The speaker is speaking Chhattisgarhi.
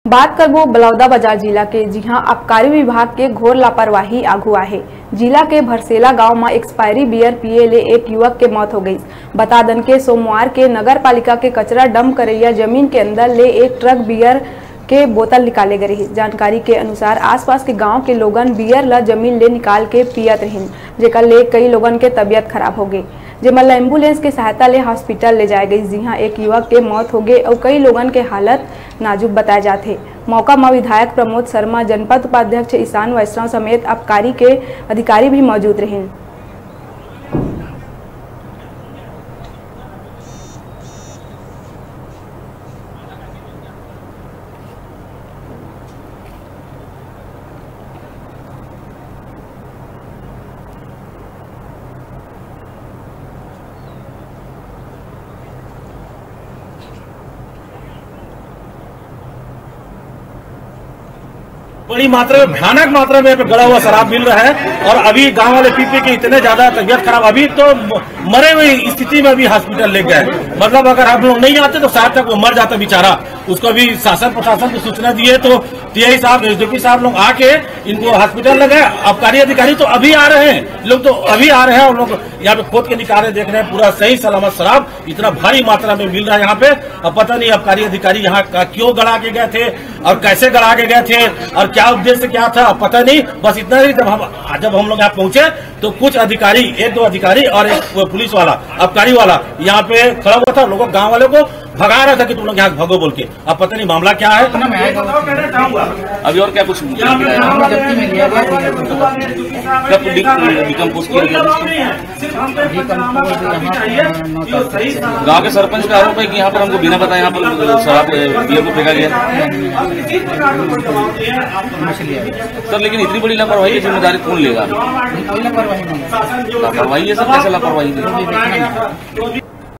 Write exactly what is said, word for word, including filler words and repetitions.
बात करबो बलौदाबाजार जिला के, जिहां आबकारी विभाग के घोर लापरवाही आघू आहे। जिला के भरसेला गांव म एक्सपायरी बियर पिए ले एक युवक के मौत हो गई। बता दन के सोमवार के नगर पालिका के कचरा डंप करैया जमीन के अंदर ले एक ट्रक बियर के बोतल निकाले गए रही। जानकारी के अनुसार, आसपास के गांव के लोगन बियर ला जमीन ले निकाल के पियत रहिन, जेकर ले कई लोगन के तबियत खराब हो गई, जेमन ला एम्बुलेंस के सहायता ले हॉस्पिटल ले जाए गई, जिहां एक युवक के मौत हो गई और कई लोगन के हालत नाजुक बताए जात हे। मौका म विधायक प्रमोद शर्मा, जनपद उपाध्यक्ष ईशान वैष्णव समेत आबकारी के अधिकारी भी मौजूद रहिन। बड़ी मात्रा में, भयानक मात्रा में यहाँ पे गला हुआ शराब मिल रहा है। और अभी गांव वाले पी पी के इतने ज्यादा तबीयत खराब, अभी तो म-, मरे हुए स्थिति में अभी हॉस्पिटल ले गए। मतलब, अगर हम लोग नहीं आते तो शायद तक वो मर जाता बेचारा। उसको अभी शासन प्रशासन को सूचना दी है, तो टीआई साहब, एसडीपी साहब लोग आके इनको हॉस्पिटल ले गए। आबकारी अधिकारी तो अभी आ रहे हैं, लोग तो अभी आ रहे हैं, उन लोग यहाँ पे खोद के निकाल रहे, देख रहे हैं, पूरा सही सलामत शराब इतना भारी मात्रा में मिल रहा है यहाँ पे। अब पता नहीं आबकारी अधिकारी यहाँ का क्यों गड़ा के गए थे और कैसे गड़ा के गए थे और क्या उद्देश्य क्या था, पता नहीं। बस इतना ही, जब हम जब हम लोग यहाँ पहुंचे तो कुछ अधिकारी, एक दो अधिकारी और एक पुलिस वाला, आबकारी वाला यहाँ पे खड़ा हुआ था, लोगों, गांव वालों को भगा रहा था कि तुम लोग यहाँ भागो बोल के। अब पता नहीं मामला क्या है। अभी और क्या कुछ मिला है? कब डि-, डिकम्पोज किया गया? गांव के सरपंच का आरोप है कि यहाँ पर हमको बिना बताए यहाँ पर शराब, बियर को फेंका गया। सर, लेकिन इतनी बड़ी लापरवाही की जिम्मेदारी कौन लेगा? लापरवाही है सर, कैसे लापरवाही है?